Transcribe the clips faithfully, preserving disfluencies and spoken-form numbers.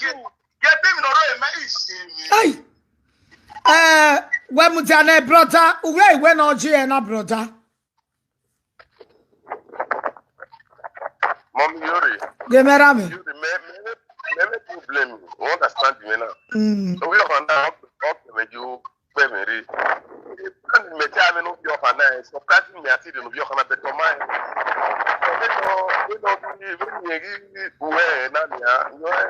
Ye, ye be mi nọ rre mẹ, ishi mi. Hey. Eh, wẹ mudia nẹ, brother, uwẹ iwẹ nọ je ẹ na, brother. Mọmi Iyore. Ghe mẹ ra mẹ. Iyore, mẹ, mẹ, mẹ, mẹ problem. You understand me now? Mm. So we are now, okay, mẹ ju kpẹ mẹ rre. Mẹ te ame no bi ọkhan na, surprise me ati de no bi ọkhan na, but ọ ma. Eno, eno bi, vbene irẹn ghi ru ẹre na nia, yọ ẹ,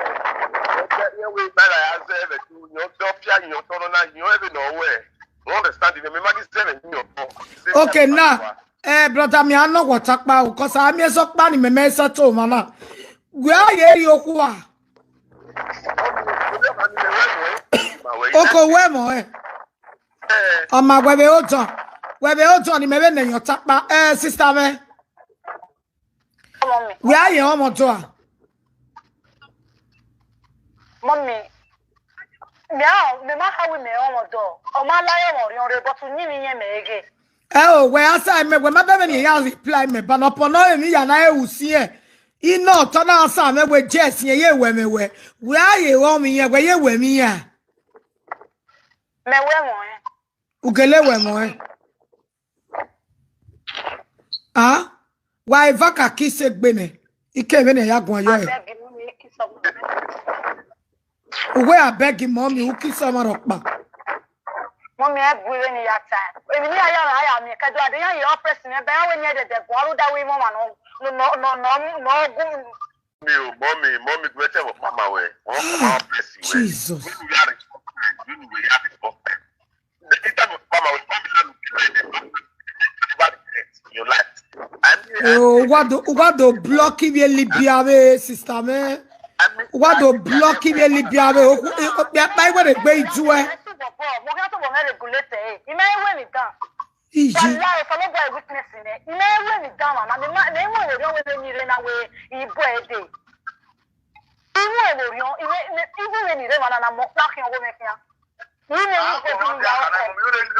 yọ ẹ, yọ wẹ ba ra ya zẹ vbe tu, yọ dọ fia, yọ tọ nọ na, yọ ẹ vbene ọ wẹ. You understand me? Mẹ ma ghi zẹ vbe yọ tọ. Okay, now, eh, brother, mi a nọ wọ takpa o, 'cause a miẹn sẹ ọkpa ni mẹ mẹ sẹ to mwa na. Wẹ a ye rhie okhuo a? Oko wẹ mọ ẹ. Ọ ma wẹ vbe odọn, wẹ vbe odọn ni mẹ vbe nẹ yọ takpa. Eh, sister mẹ. Mọmi. Wẹ a ye ọmọ do a? Mọmi, mẹ a, mẹ ma kha wẹ mẹ ọmọ do. Ọ ma la ye ọmọ rhiọn rre, but uyinmwẹ iyẹn mẹ ghe. Ẹ o, wẹ a sa mẹ, wẹ ma bẹbẹ ni ya reply mẹ, but ọpọ nọ emwi ya na ru si ẹ. I nọ tọ na sa mẹ wẹ Jess yẹn ye wẹ mẹ wẹ. Wẹ a ye wẹ ọmọ iyẹn, wẹ ye wẹ mẹ iyẹn. Mẹ wẹ mọ ẹ. U gele wẹ mọ ẹ. Ah, wa eva ka kiss egbe nẹ. Ike vbene ya guan yọ ẹ. Abeg, mummy, kiss someone. Uwe abeg, mummy, u kiss someone rọkpa. Mummy, ẹ gu vbene ya ta. Emwi ne ya ya ra ya miẹn kẹdo ade yan ye oppress mẹ, bẹ ya wẹ ni ẹdẹdẹ guan ru da wẹ mama no no no no no no gu. Mi o, mummy, mummy, gu ẹtẹ vbe ọkpa ma wẹ. Ọ ma oppress wẹ. Jesus. Wẹ nu ya respect, wẹ nu ya respect. Ita vbe ọkpa ma wẹ, mummy, la nu. Never regret in your life. I mean, I Oh, mean, what do, what do block if you Libya, eh, sister, man? I mean, What do block if you Libya, eh? Oku, eh, eh, eh, my way, they go into it. Mo kí wọ́n tó bọ̀ mẹ́rin regulate ẹ̀, ìmọ̀ ẹ̀ wé mi gan. Iji. Wàláhì, Ọlọ́gbà witness ni. Ìmọ̀ ẹ̀ wé mi gan, màmá. Mi ma, mi mú èrè ọwọ́ mi rẹ̀ náà wé ìbò ẹ̀ dé. Inú ẹ̀ lè rí ọ, ìwé, ìwé, ìwé ni rẹ̀ wà nánà mọ́, láàkín ọwọ́ mi kíá. Nínú ẹni Ah, pé kí ni ìyá ọkọ.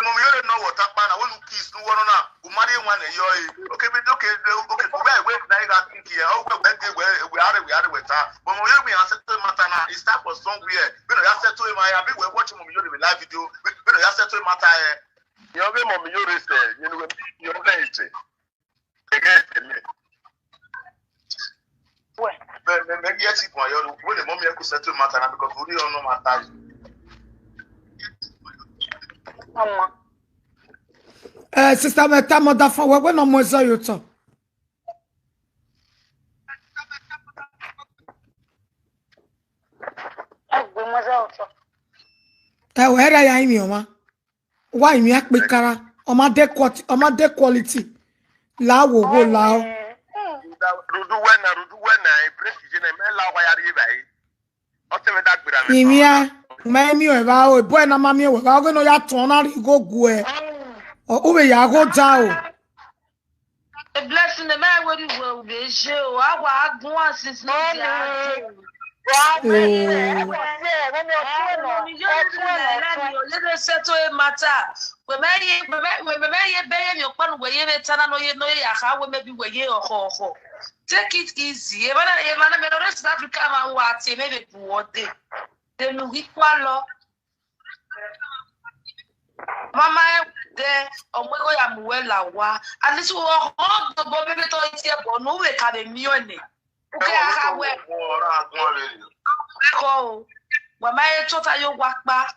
Mummy, you don't know what happen. I want to kiss no one na. Umari one yo. Okay, but okay, okay, where, where na you got think here? Oh, where, where, where, where are we, are we ta? But you we answer to matter now. It start for somewhere. You know, you said to him, I be we watching Mummy, you live video. You know, you said to him matter. You be Mummy, you raise there. You know, you raise there. Against me. Wẹ. Mẹ, mẹ, mẹ, yes, if my, you, when the mommy could settle matter now because we don't know matter. Mama. Eh, sister, me ta mother for we, we no more so you talk. Ẹ gbé mother ọ̀tọ̀. Ẹ wẹ ra ya imi ọma. Wa imi akpekara. Ọma de quality, ọma de quality. La wo wo la o. Rudu wẹ na, rudu wẹ na, e break je na, mẹ la wa ya rhie ba e. Ọ te mẹ da gbera mẹ. Imi a, ma imi o eva o, boy na ma mi o eva, oge no ya tọn na ri go gu ẹ. Ọ, u vbe ya gho da o. A blessing, the man where you will be show. I wa guan since no day. Let us settle a matter. We may, we may, we may be in your pan where you may turn on you know ya how we may be where you ho ho. Take it easy. Even, even, I mean, rest Africa man what maybe what day. Then we call law. Mama ẹ dẹ ọmọ ẹgọ ya mu wẹ la owa. At least wọ họn dobo bebe tọ itiẹ bọ ne u vbe ka vbe miẹn ọnẹ. U ke a kha wẹ. Ẹkọ o. Wa ma he tota yo wa kpa.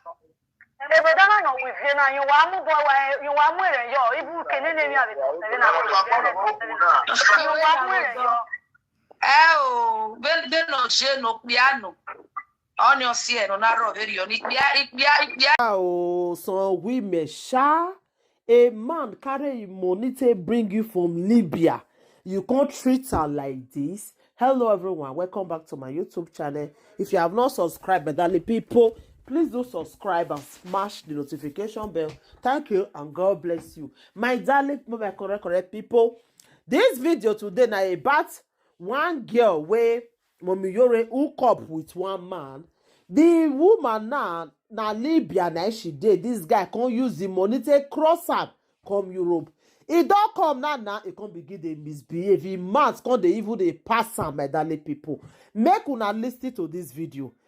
Ebe da na nọ wẹ ivie na, yo wa mu bọ wa, yo wa mu ere yọ, ibu ke nene mi ave tọ sẹre na. Yo wa mu ere yọ. Ẹ o, vbe, vbe nọ je nọ okpia nọ. Ọni ọ si ẹre nọ na rrọọ vberriọ ni ikpia, ikpia, ikpia. Oh, some women, sha. A man carry him money to bring you from Libya. You can't treat her like this. Hello, everyone. Welcome back to my YouTube channel. If you have not subscribed, my darling people, please do subscribe and smash the notification bell. Thank you and God bless you. My darling, my correct, correct people. This video today na about one girl wey Mommy Yore hook up with one man. The woman now, na Libya na she dey. This guy come use the money take cross am come Europe. He don come now, now he come begin dey misbehave. He mad, come dey even dey pass am, my darling people. Make una listen to this video.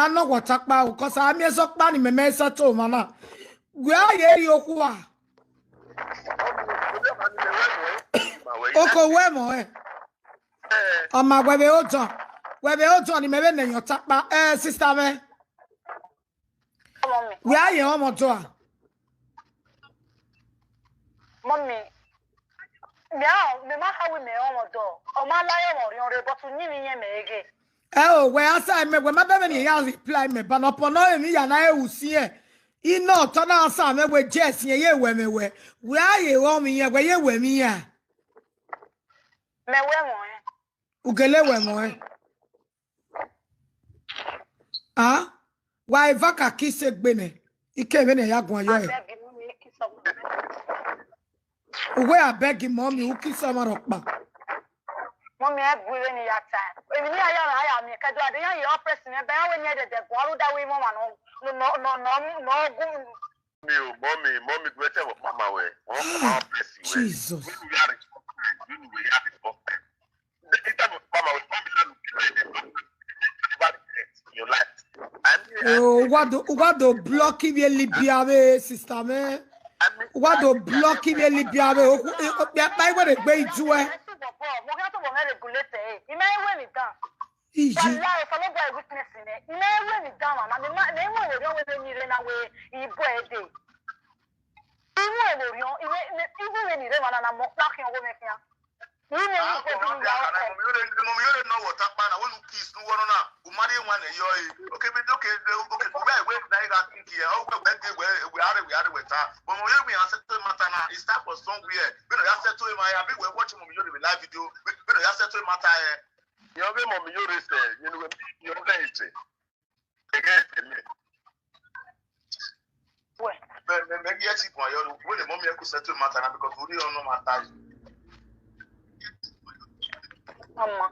iran nọ wọta kpa o, cause a miẹn ẹzọ ọkpa ni mẹ mẹ i settle emwa na. Wẹ a ye rhie okhuo a. Oko wẹ mọ ẹ. Ọ ma wẹ vbe odọn, wẹ vbe odọn ni mẹ vbe nẹ yan ọta kpa, eh, sister mwẹ. Wẹ a ye ọmọ do a. Mummy, mẹ a, mẹ ma kha wẹ mẹ ọmọ do. Ọ ma la ye ọmọ rhiọn rre, but uyinmwẹ iyẹn mẹ ghe. Ẹ o, wẹ a sa mẹ, wẹ ma bẹghe ne ya reply mẹ, but ọpọ nọ emwi ya na ru siẹn. I nọ ọtọ na sa mẹ wẹ Jess yẹn ye wẹ mẹ wẹ. Wẹ a ye ghọ mwẹ iran, wẹ ye wẹ mwẹ iran. Mẹ wẹ mọ ẹ. U gele wẹ mọ ẹ. Ah, wa eva ka kiss egbe nẹ. I ke vbene ya guan yọ ẹ. Abeg, mummy, kiss ọmọ. Uwe abeg, mummy, u kiss ọmwa rhọkpa. Mummy, ẹ bu vbene ya ta. Emwi ne ya ya na ya miẹn kẹdo ade ya ye operation ebe ya wẹ ne ẹdẹdẹ guan ru da wẹ imọmwa nọ nọ nọ nọ nọ gu. Mi o, mummy, mummy, wẹ tẹ wọ kpama wẹ. Wọ kpama operation wẹ. Jesus. Wẹ ya respect, wẹ ya respect. Anytime you come out, come out, you regret in your life. I mean, I Oh, what do, what do block if you Libya way, sister man? I mean, What do block if you Libya way? Oh, oh, oh, yeah, my way, where you eh? Mo kàn tó bọ̀ mẹ́rin regulate ẹ̀. Ìmọ̀ ẹ̀ wé mi dán. Iji. Wàláhì, ọ̀sán ló bọ̀ ẹ̀ weakness nẹ. Ìmọ̀ ẹ̀ wé mi dán, màmá. Mi má, mi mú èrè ọ̀wẹ́ mi ní ilé náà wé ìbọ̀ ẹ̀ dé. Inú ẹ̀ lè rí ọ, ìwé, ìwé, ìwé ni ìrẹ́wọ̀n náà mọ̀ pé akíyan owó mẹ́fìá. Nínú ẹni Ah, gbogbo bro, ìyá yeah, ọkọ. And mo yore, mo yore no water pan, I want to kiss no one na. O mari wan e yo e. Okay, but okay, okay, we we na ga think here. Oh, we we we we are we are we ta. But mo yore we answer to matter na. It start for somewhere. We no ya settle him. I be we watch mo yore live video. We no ya settle matter eh. Yo be mo yore se. You know we yo be it. Ẹghẹ ẹdẹmẹ. Wẹ. Mẹ, mẹ, mẹ, yes, it was your, when the mommy could settle matter now because we don't know matter. Ọmọ.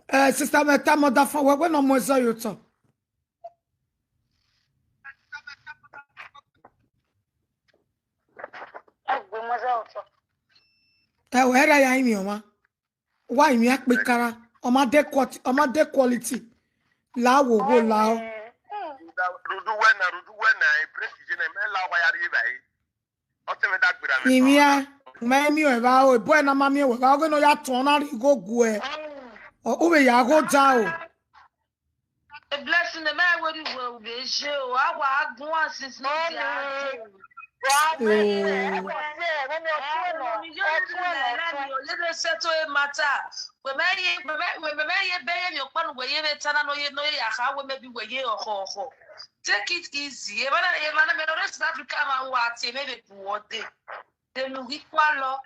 Eh, sister, me ta mother for we, we no more so you talk. Ẹ gbé mother ọtọ. Ẹ wẹ, ẹ ra ya imi ọmọ. Wa imi akpekara, ọ ma de quality, ọ ma de quality. La wo wo la o. Rudu wẹ na, rudu wẹ na, e break je na, mẹ la wa ya rhie ba e. Ọ te mẹ da gbera mẹ. Imi a, ma emi o eva o, boy na ma mi o eva, oge no ya tọn na ri go gu ẹ. O, u vbe ya gho da o. A blessing, the man where you will be show. I wa guan since no day. Settle a matter. Wẹ mẹ ye, wẹ mẹ, wẹ mẹ ye bẹghe mi ọkpa nu wẹ ye vbe ta na no ye, no ye ya kha wẹ maybe wẹ ye ọkhọ ọkhọ. Take it easy. Emwa na, emwa na, me no rest Africa ma wa tie me be bu ode. They mu ghi kua lọ.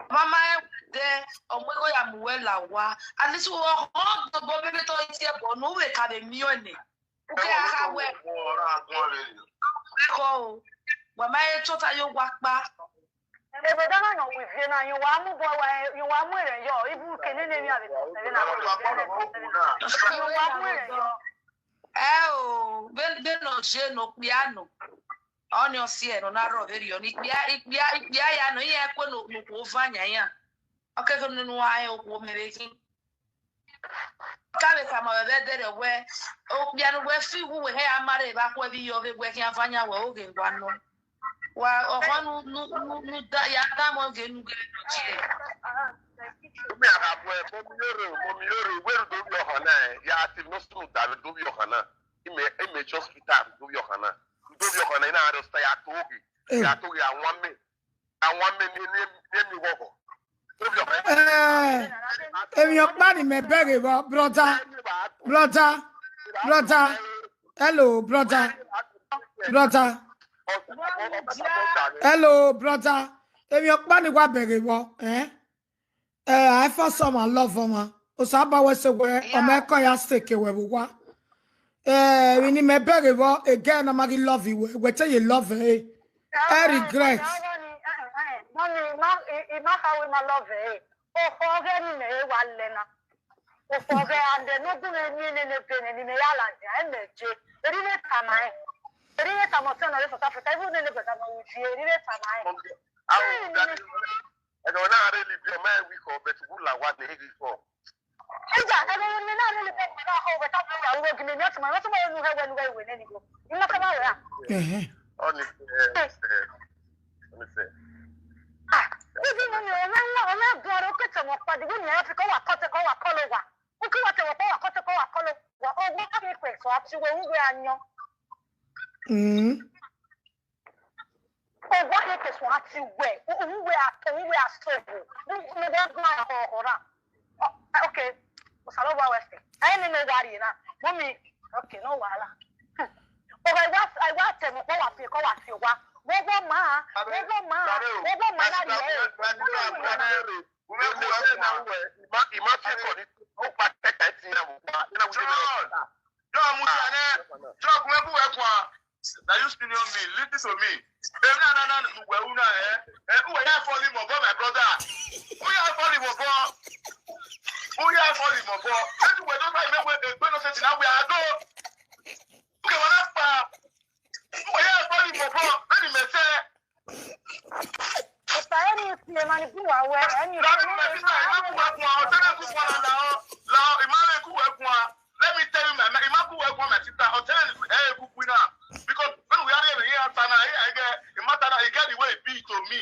Mama ẹ dẹ, ọmọ ẹgọ ya mu wẹ la owa. At least wọ họn gbogbo bebe tọ itiẹ bọ, ne u vbe ka vbe miẹn ọnẹ. U ke a kha wẹ. Ẹkọ o, wa ma he tota ye owa kpa. Ebe da na nọ wẹ ivie na, yẹn wa mu bọ wa, yẹn wa mu ẹre yọ, ibu ke nene mi ave tọ sẹre na. Yẹn wa mu ẹre yọ. Ẹ o, vbe, vbe nọ je nọ okpia nọ. Ọni ọ si ẹre nọ na rrọọ vberriọ, ne ikpia, ikpia, ikpia ya nọ, iran kue ne, ne okhuo van yan iran. Ọ kẹkẹ ne unu a rẹn okhuo mẹ vbe khin. Ka vbe khama vbe ẹdẹrẹ wẹ, okpia ne uwẹ fi wu wẹ hẹ a ma rre vbe akhuẹ vbe iyọ vbe wẹ khian va yan wẹ oghe wa nọ. Wa ọkhọ nu nu nu nu da ya da mọ ghe nu ghe nọ tie. Umi a gha bu ẹbọ mi ore, mo mi ore, wẹ ru do vbe ọhan na, ya ti no sunu da vbe do vbe ọhan na. Ime ime just kita do vbe ọhan na. Do vbe ọhan na, ina aro sta ya to ghe. Ya to ghe awan me. Awan me ni ni ni mi wọ. Do vbe ọhan. Eh, emwi ọkpa ni mẹ bẹghe vbọ, brother, brother, brother. Hello, brother, brother. Hello, brother. Emwi ọkpa ni wa bẹghe vbọ, eh? Eh, I for someone love ọmwa. Osa ba wẹ sẹ wẹ, ọmọ ẹkọ ya steke wẹ vbe uwa. Eh, emwi ni mẹ bẹghe vbọ, a girl na ma ghi love wẹ, wẹ te ye love ẹre. I regret. Mami, I ma, I, I ma kha wẹ ma love ẹre. Okhọ ọghẹ ni mẹ wa lẹ na. Okhọ ọghẹ and then no do me ni nene bene ni mẹ ya la dia, e mẹ je. Eri vbe tama ẹn. Eri vbe tama ọtẹn nọ rre South Africa, even nene brother nọ wu je, eri vbe tama ẹn. Awo, ẹdọ na rre Libya, ma wi kọ, but wu la wa ne ghi kọ. Eja, ẹdọ ne na rre Libya, ma na kọ, but a bẹ ya uro gini, mi ọtẹn ma, ọtẹn ma nu hẹ wẹ nu wẹ iwe nene go. I ma kama wẹ a. Ẹhẹn. Honestly, eh, honestly. Ah, ibi mo ni ọmọ ńlá, ọmọ ẹgbọn rẹ, ó kẹtẹ ọmọ padì, wọ́n ní ẹ fi kọ́ wà kọ́tẹ, kọ́ wà kọ́ ló wà. Ó kí wà tẹ wà kọ́ wà kọ́tẹ, kọ́ wà kọ́ ló wà. Ọwọ́ mi pẹ̀ sọ àti wẹ̀ wúwẹ̀ àyàn. Mm. Ọwọ́ mi pẹ̀ sọ àti wẹ̀, wúwẹ̀ àtọ̀, wúwẹ̀ àsọ̀rọ̀. Mo bẹ gbọ́n ọ̀rọ̀ rà. Oh, okay. Osalobua West. Ẹni ni mo wa rrie na. Mummy, okay, no wahala. Ọghe wa, wa tẹ mu kọ wa fi, kọ wa fi owa. Wo wo ma, wo wo ma, wo wo ma na rrie. Ume mu ẹre na wẹ, ima, ima fi kọ ni, o pa kẹkẹ ti ya mu pa, ina wu de. John, John, mu dia nẹ, John, gu ẹbu wẹ guan. Na you still know me, listen to me. Emwi na na na nu wẹ u na, eh? Eh, uwẹ ya fall in love, my brother. Uwẹ ya fall in love. Uwẹ ya fall in love. Ẹni wẹ do ta imẹ wẹ egbe no se ti na wẹ a do. Uke wa na kpa. Uwẹ ya fall in love. Ẹni mẹ sẹ. Ọsa ẹni si emwa ni gu wa wẹ, ẹni si emwa ni gu wa wẹ. Ọtẹn na gu wa la o, la o, ima le gu wẹ guan. Let me tell you, my, my, ima gu wẹ guan, my sister. Ọtẹn na, eh, gu gu na. Because when we are here, here, Tana, here, I get, ima Tana, he get the way he be to me.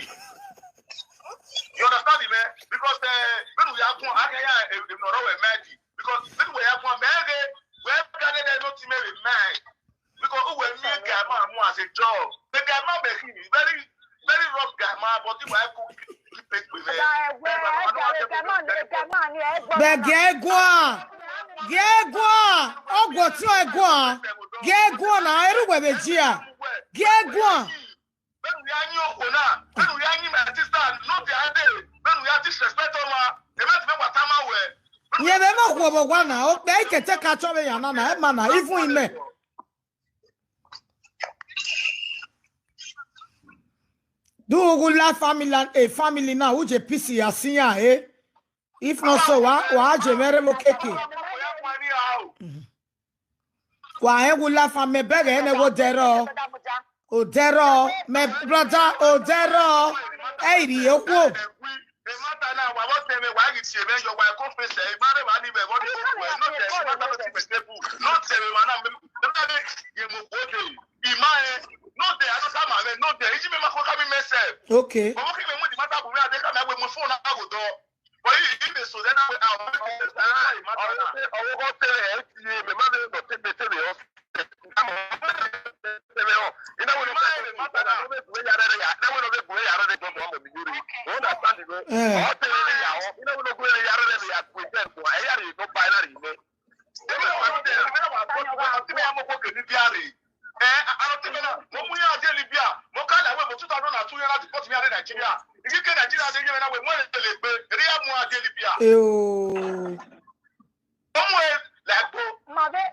You understand me? Because, eh, when we are guan, I can hear, eh, eh, no, no, eh, Maggie. Because when we are guan, man, eh, we have gathered, eh, no team, eh, man. Because who will make guy man more as a job? The guy man, be he very, very rough guy man, but he will cook, keep it with me. Bẹgẹ guan, gẹ guan, ọgwọ tiọn ẹguan, gẹ guan na, erha uwẹ vbe jia, gẹ guan. Bẹ́ẹ̀ni ya yín òkò náà, bẹ́ẹ̀ni ya yín my sister, no dey ade, bẹ́ẹ̀ni ya disrespect ọmọ, ebe ti mẹ wa tama wẹ. Yẹn vbe mọ khuọvbọ wa na, okpia ikete ka chọ vbe yan na na, ẹ ma na, ivun imẹ. Do you like family, a family now, who je peace ya siya, eh? If not so, wa, wa je mere mo keke. Wa hẹ wu la fa mẹ bẹghe ne wo dẹrọ. O dẹrọ, my brother, o dẹrọ. Ẹ ri okwo. Emata na wa vbọ tẹmwẹ wa ghi tie mwẹ yọ wa ko fẹsẹ emare wa ni vbe ẹghọ ni vbe no tẹ emata no ti vbe tebu no tẹ emwa na mẹ mẹ ye mu koko ima ẹ no tẹ a no sa ma mwẹ no tẹ iji mẹ ma ko ka mi mẹ sẹ. Okay. Ọmọ kí mi mú di mata bu mi ade ka mi awe mu fún na ago dọ. But he he be so then I I emata na. Ọwọ ko tẹrẹ ẹ ti ye mẹ ma le nọ tẹgbẹ tẹrẹ ọ. Eh, oh. Ọmọ ẹ lagbo. Ma vbe.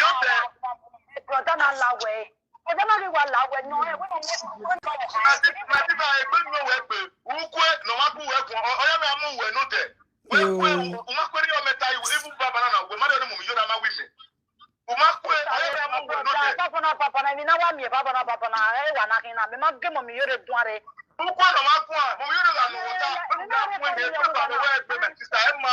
Yọ tẹ. Brother na la wẹ. Brother na ghi wa la wẹ nọ ẹ. Wẹ nọ mẹ. Màtíbà ẹgbẹ́ mi ò wẹ́ pé ukwe nọ ma kú wẹ́ kún ọyọ́ mi amú wẹ̀ nù tẹ̀. Wẹ́ kú ẹ o ma kú ẹ ní ọmọ ẹta ìwé ibú bàbá náà wẹ̀ má dé ọdún mọ̀ mi yóò dá má wí mi. O ma kú ẹ ọyọ́ mi amú wẹ̀ nù tẹ̀. Bàbá náà bàbá náà èmi náà wà mí ẹ bàbá náà bàbá náà ẹ wà náà kí n náà mi má gé mọ̀ mi yóò dé dùn àrẹ. Ukwe nọ ma kún a mọ̀ mi yóò dé gà nù wọ́tá. Ẹ má kú ẹ ní ẹgbẹ́ bàbá wẹ́ ẹgbẹ́ mẹ sísá ẹ má.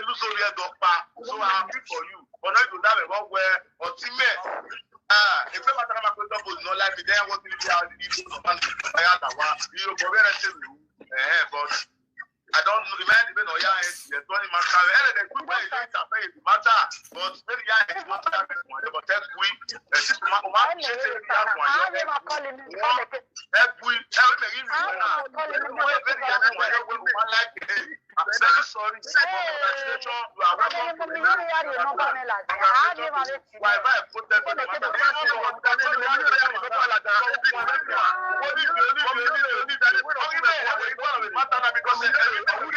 lose all your dog pa. So I happy for you. But no, you don't have a wrong way. Or team, ah, if you matter about the double, no like me, then what will be our lead to the man? I had a one. You go where I tell you. Eh, but I don't know. Imagine even Oya, eh, yes, don't matter. Eh, the good way is to say it matter. But maybe I matter. But that's we. Eh, see, my, my, Anyway, I never call him. Every, every, every, I'm very sorry. Say congratulations. You are welcome to the United States. Why, why, put that on the matter. Because every, every,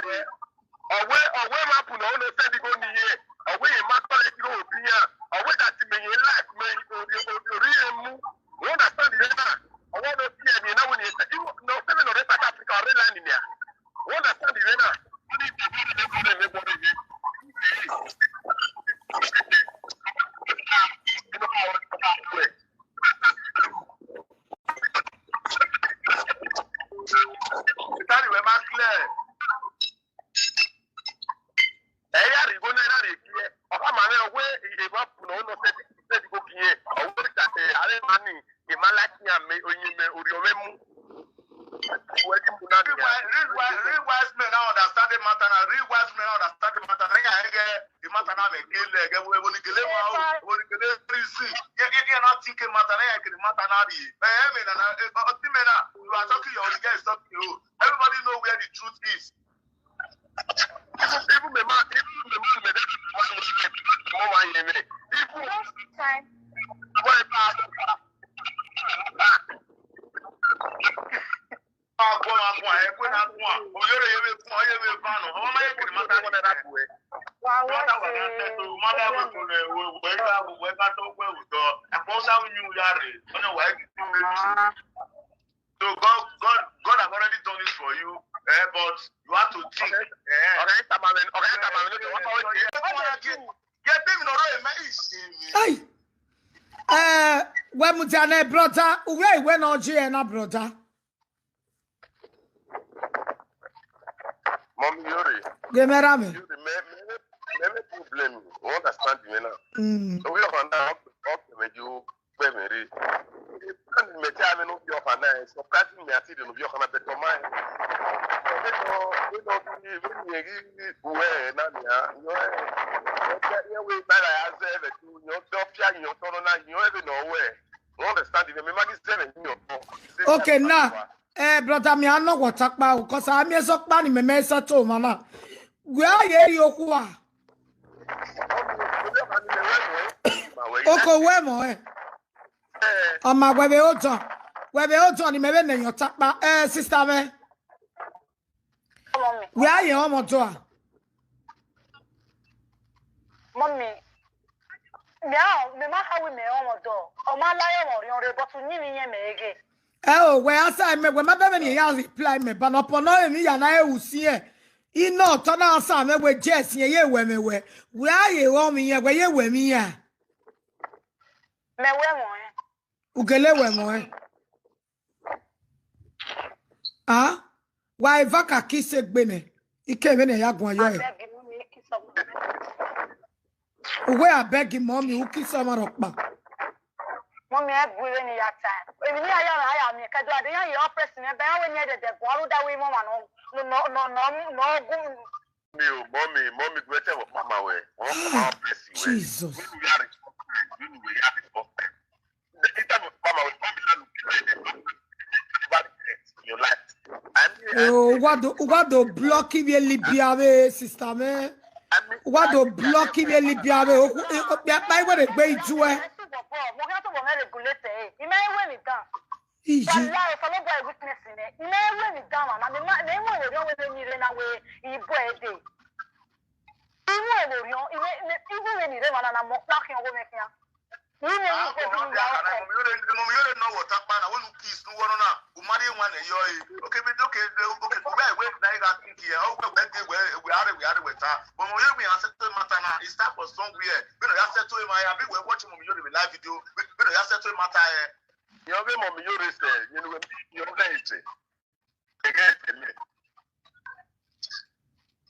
every, Ọwẹ, ọwẹ ma put on the side go ni ye. Ọwẹ ye ma collect go opinion. Ọwẹ that me ye like me ori ori emu. You understand the na? Ọwẹ no see me na when you say, you know, seven of South Africa, red line in there. You understand the na? Only the people that go there, they go there. You know how it works. Tani wẹ ma clear. Ẹ ya rhie igho na, ẹ na rhie gie. Ọ khama mwẹ wẹ emwa put on the side, side go gie. Ọ wẹ that, eh, avbe emwa ni, emwa like me, ame, oyin mẹ, orhiọn mwẹ mu. Wẹ di mu na nia. Real wise, real wise, real wise men now understand the matter now. Real wise men now understand the matter. Ẹ ya ẹghẹ, the matter na vbe kele, ẹghẹ, vbe ni kele wa o, vbe ni kele reason. Ye, ye, ye na think the matter, ẹ ya ẹghẹ the matter na rhie. Eh, eh, me na, na, eh, uh, uh, me na, you are talking your own, the guy is talking your own. Everybody know where the truth is. Even, even the man, even the man, the man, even Next time. Agbọn, agbọn, ẹ kue na guan. Oyere ye vbe guan, ye vbe van nọ. Ọmọ ma ye kiri mata ni. Wa wa Mata wa na se. Tẹ to, mata wa ko ne, we, we ga, we ga to, we, we do. Agbọn sa wu yu ya re. Ọnọ wa ye kiri. Ah. So God, God, God have already done it for you, eh, but you have to think. Okay. Eh. Okay, tama men, okay, tama men. Okay, what about you? Yeah, baby, no, no, man, it's me. Hey. Eh, wẹ mudia nẹ, brother, uwẹ iwẹ nọ ji ẹ na, brother. Mommy, Yori. Ghe mẹ ra mẹ. Yori, me, me, me, me problem. You understand me now? Mm. So we have an, okay, me, you, me, me, re. Surprising me, I see the Novio Hana bet on mine. Vbene ọ ghi vbene irẹn ghi gu ẹre na nia, yọ ẹre, yọ wẹ ba ra ya zẹ vbe tu, yọ dọ fia, yọ tọrọ na, yọ ẹre vbene ọ wẹ. You understand? Mẹ ma ghi zẹ vbe yọ. Okay, now, eh, brother, mi a nọ wọta kpa o, 'cause a miẹn sọ kpa ni mẹ mẹ sẹ to ma na. Wẹ a ye ri okhu a. Oko wẹ mọ ẹ. Ọ ma wẹ vbe odọ, wẹ vbe odọ ni mẹ vbe nẹ yọ takpa, eh, sister mẹ. Mummy. Wẹ a ye ọmọ do a? Mummy, mẹ a, mẹ ma kha wẹ mẹ ọmọ do. Ọ ma la ye ọmọ rhiọn rre, but uyinmwẹ iyẹn mẹ ghe. Ẹ o, wẹ a sa mẹ, wẹ ma bẹmwẹ ni ya reply mẹ, but ọpọ nọ emwi ya na ru si ẹ. Inọ tọ na sa mẹ wẹ Jess yẹn ye wẹ mẹ wẹ. Wẹ a ye ọmọ iyẹn, wẹ ye wẹ mẹ iyẹn. Mẹ wẹ mọ ẹ. U gele wẹ mọ ẹ. Ah, wa eva ka kiss egbe nẹ. Ike vbene ya guan yọ ẹ. Abeg, mummy, kiss up. Uwe abeg, mummy, u kiss ọmwa rhọkpa. Mummy, ẹ bu vbene ya ta. Emwi ne ya ya na ya miẹn kẹdo ade ya ye oppress mẹ, bẹ ya wẹ ni ẹdẹdẹ guan ru da wẹ imọ ma nọ nọ nọ nọ nọ gu. Mi o, mummy, mummy, gu ẹtẹ vbe ọkpa ma wẹ. Ọ ma oppress wẹ. Jesus. Wẹ nu ya respect, wẹ nu wẹ ya respect. Ita vbe ọkpa ma wẹ, family na lu kẹrẹ ẹdẹ. Your life. I mean, eh, wa do, wa do block ivbi Libya vbe, sister mẹ. Wa do block ivbi Libya vbe. Oku, eh, okpia kpa iwere gbe iju ẹ. Mo kha to bo me regulate e. I ma wẹ ni dan. Iji. Wallahi, Osanobua witness nẹ. I ma wẹ ni dan ma, ma, ma, ma, ma, wẹ ni re na wẹ ibo ede. Iwẹ vbe orhiọn, iwẹ, iwẹ, iwẹ vbene I rre emwa na na mọ ọkpa khian ọghe mwẹ khian. Iwẹ ni iwẹ vbene I ya ọkọ. Mummy, you dey, mummy, you dey know what happen na. When you kiss, no one na. U marry one and you, okay, but okay, okay, where, where na you got think here? Oh, where, where, where, where are we, are we ta? But you, we are settle matter now. It start for somewhere. We no ya settle him. I be we watch mummy, you dey live video. We, we no ya settle matter here. You be mummy, you dey say, you know, you dey say.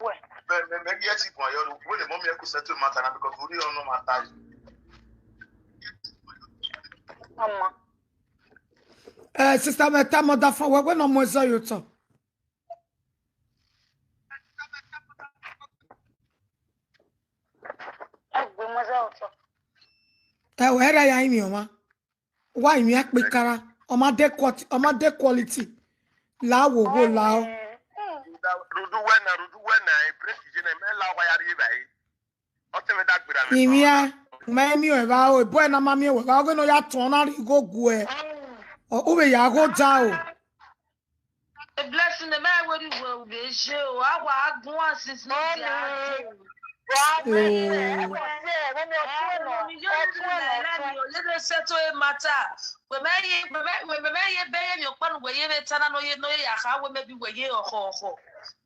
Wẹ. Mẹ, mẹ, mẹ, yes, if you are, when the mommy could settle matter now because we don't know matter. Ọmọ. Eh, sister, me ta mother phone, we, we no more so you talk. Ẹ gbé mother ọtọ. Ẹ wẹ, ẹ ra ya imi ọmwa. Wa imi akpekara, ọ ma de quality, ọ ma de quality. La wo wo la o. Rudu wẹ na, rudu wẹ na, e break je na, mẹ la wa ya rri evbare. Ọ te mẹ da gbera mẹ. Imi a, ma emi o evba o, ebo ẹ na ma miẹn wẹ evba, ọghe ne ọ ya tọn na rhie igho gu ẹ. Ọ, u vbe ya gho da o. A blessing, the man where you will be show. I wa guan since no day. Settle a matter. When my, when my, when my, when my, ye be ye your pan where ye be tana no ye no ye ha, when maybe where ye or ho ho.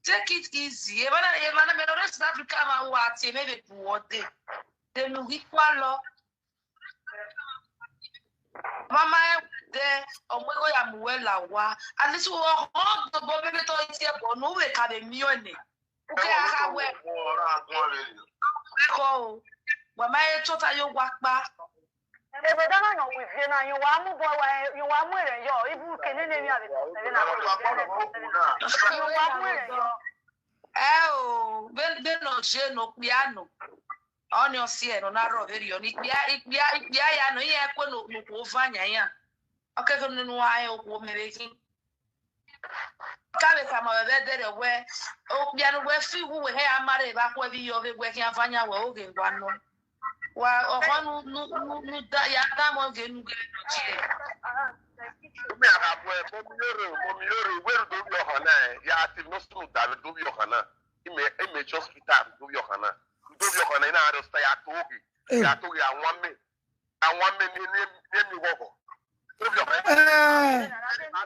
Take it easy. Even I, even I, me no rest Africa man what ye maybe what day. Then we call law. Mama ẹ dẹ, ọmọ igho ya mu wẹ la owa. At least ọhọ dobo bebe tọ iti ẹbọ ne u vbe ka vbe miẹn ọnẹ. U ke gha kha wẹ. Ẹkọ o. Wa ma he tota ye owa kpa. Ebe da na nọ wi vie na, yẹn wa mu bọ wa, yẹn wa mu ẹre yọ, ibu ke nene mi ave tọ sẹvẹ na. Yẹn wa mu ẹre yọ. Ẹ o, vbe, vbe nọ je nọ okpia nọ. Ọni ọ siẹ ne ọ na rrọọ vberriọ, ne ikpia, ikpia, ikpia ya nọ, iran ẹkue ne okhuo van yan iran. Ọ kẹkẹ ne unu ra rẹn okhuo mẹ vbe khin. Ọ ka vbe khama mwẹ vbe ẹdẹrriọ wẹẹ, okpia ne uwẹ fi iwu wẹ hẹ a ma rre evba khuẹ vbe iyọ vbe wẹ khian van yan wẹ oghe wa nọ. Wa ọkhọ nu, nu, nu, nu da, ya da mọ ghe nu ghe nọ je. Umi a gha muẹ, mọmi ore, mọmi ore, wẹ ru do vbe ọhan na, ya te no sunu da vbe do vbe ọhan na. Ime, ime just fit am do vbe ọhan na. Do vbe ọhan na, ina aro sta ya to ghe. Eh. Ya to ghe awan mẹ. Awan mẹ ni, ni, ni mi ghọghọ. Do vbe ọhan na.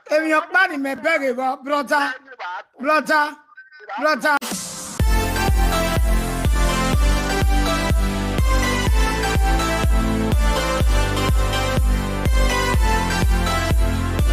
Eh, emwi ọkpa ni mẹ bẹghe vbọ, brother, brother, brother.